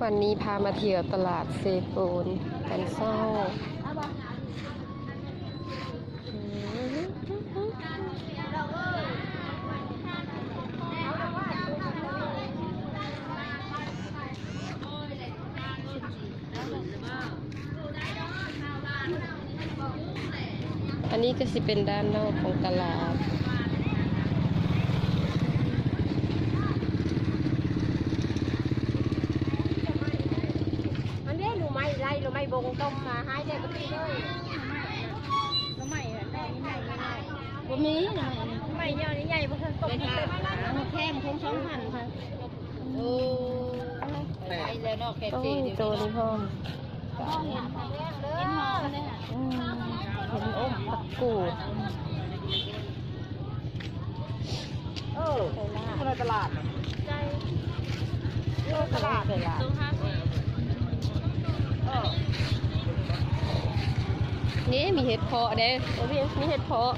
ວັນນີ້ພາມາທ່ຽວຕະຫຼາດເຊໂປນຕອນເຊົ້າ. ອັນນີ້ກໍຊິເປັນດ້ານນອກຂອງຕະຫຼາດ. ອັນນີ້ໜໍ່ໄມ້ໄລ່ ໜໍ່ໄມ້ບົງຕົ້ມມາໃຫ້ແດ່ບໍ່ຕິເອີຍ. ໜໍ່ໄມ້ ໜໍ່ໄມ້ໃຫຍ່ໆ ບໍ່ມີ ໜໍ່ໄມ້ ໜໍ່ໄມ້ຍອດໃຫຍ່ບໍ່ທັນຕົ້ມ. ແຂງ ແຂງ ແຂງ ໂອ້ ໄດ້ແລ້ວເນາະ ແຂງ ໂອ້ຍ ສີ່ ໂຕນີ້ພ້ອມ. ເຫັນຫອມເດ້ ອືມ ເຫັນອົບຜັກກູດ. ເອີ ຢູ່ໃນຕະຫຼາດ ໃຈ ເອີ ຕະຫຼາດ ໃສ່ຫຼາດ ເອີ ນີ້ມີເຫັດເຜາະເດ້ ໂອ້ຍ ມີເຫັດເຜາະ.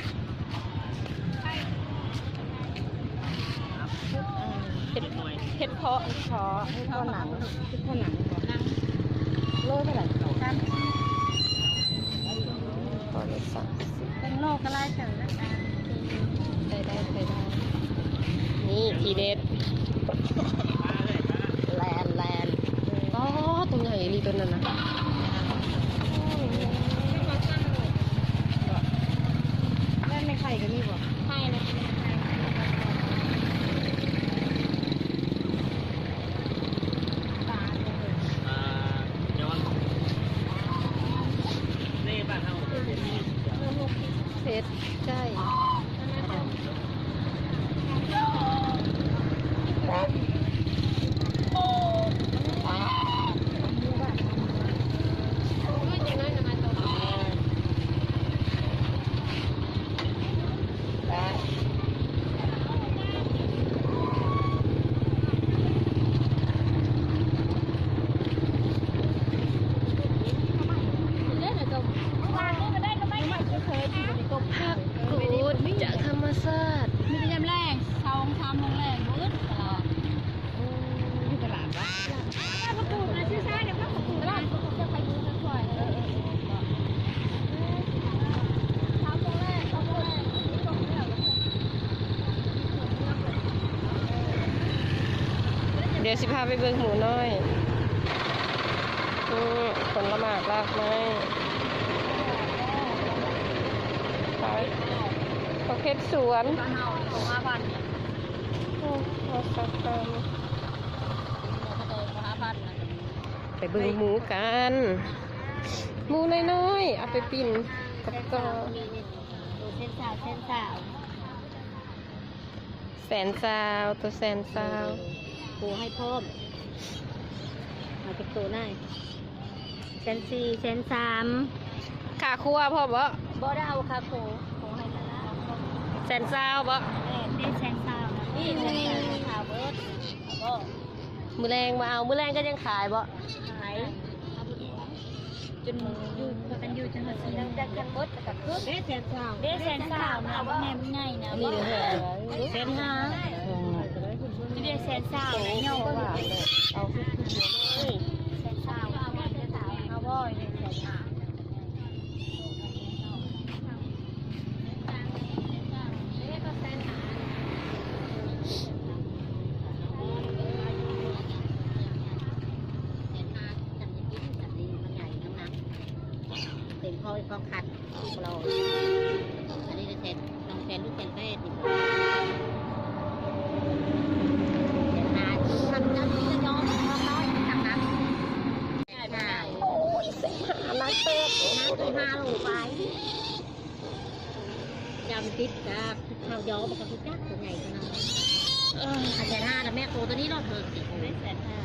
ເຫັດ ເຫັດເຜາະ ເຫັດເຜາະ ເຫັດເຜາະໜັງ ເຫັດເຜາະໜັງ ໜັງ ໂລເທົ່າໃດ? ສາມສິບ ໂລລະສາມສິບ ເປັນໂລກໍຫຼາຍເຕີບແລ້ວ ໄດ້ ໄດ້ ໄດ້ ນີ້ທີເດັດ ແລ່ນ ແລ່ນ ອໍ ໂຕໃຫຍ່ອີ່ຫຼີໂຕນັ້ນນະ. ແມ່ນໄຂ່ກໍມີບໍ່? ໄຂ່ນະ ປາ ອ່າ ຍ້ອນ ເລ ບ້ານເຮົາ ເຜັດ ໄກ່. ຜັກກູດຈາກທຳມະຊາດ ມີແຕ່ຍາມແລງ ສອງສາມໂມງແລງ ບໍ່ອຶດຕະຫຼາດ. ໂອ້ ຢູ່ຕະຫຼາດວະ ປະຕູນະ ຊື່ຊາຍ ດຽວກໍປະຕູ ຕະຫຼາດ ເຈົ້າໄປຢູ່ຂ້ອຍ ເອີ ເອີ ເອີ ສາມໂມງແລງ ສອງໂມງແລງ. ດຽວຊິພາໄປເບິ່ງໝູນ້ອຍ ອືມ ຜົນລະໝາກລາກໄມ້ ໄປ ປະເພດສວນ ບ້ານເຮົາ ໂຕຫ້າພັນ ໂອ້ ເອົາສັກການ ໄປເບິ່ງໝູກັນ ໝູນ້ອຍໆ ເອົາໄປປີ້ນກັບຕໍ່. ໂຕແສນຊາວ ແສນຊາວ ແສນຊາວ ໂຕແສນຊາວ ໂຕໃຫ້ພ້ອມ ເອົາຈັກໂຕນາຍ ແສນສີ່ ແສນສາມ. ຂາຄົວພ້ອມບໍ່? ບໍ່ໄດ້ເອົາຂາໂຄ ໂຕໃຫ້ມາລະ ແສນຊາວບໍ່? ແມ່ນ ນີ້ແສນຊາວນະ ນີ້ແສນຊາວ ເບິດ ເອົາບໍ່? ມື້ແລງມາເອົາ ມື້ແລງກໍຍັງຂາຍບໍ່? ຂາຍ ຈົນຢູ່ ກັນຢູ່ຈົນຮອດສີ່ໂມງ ແຕ່ຄັນເບິດແລ້ວກໍຄື ເດ້ແສນຊາວ ເດ້ແສນຊາວນະ ແມ່ນໃຫຍ່ນະ ອັນນີ້ເດ້ ແສນຫ້າ ເດ້ແສນຊາວນະ ເອົາຄືຄືດຽວເລີຍ ແສນຊາວ ເອົາບໍ່ ເດ້ແສນຫ້າ. ເຕັມພໍພໍຄັນ ລອງ ອັນນີ້ແສນ ສອງແສນ ຫຼື ແສນແປດນີ້ ແສນຫ້າ ຄັນເຈົ້າຊິຍອມ ນ້ອຍ ຈັກນັ້ນ ໂອ້ຍ ແສນຫ້າ ໜັກເຕີບ ໜັກເຕີບ ຫ້າໂລປາຍ. ຈຳຕິດກັບເຮົາຢອມ ມັນກໍຄືຈັກຕົວໃຫຍ່ຕົວນ້ອຍ ເອີ ແສນຫ້ານະແມ່ ໂຕຕົວນີ້ລອດເບິ່ງຕິ ໄດ້ແສນຫ້າ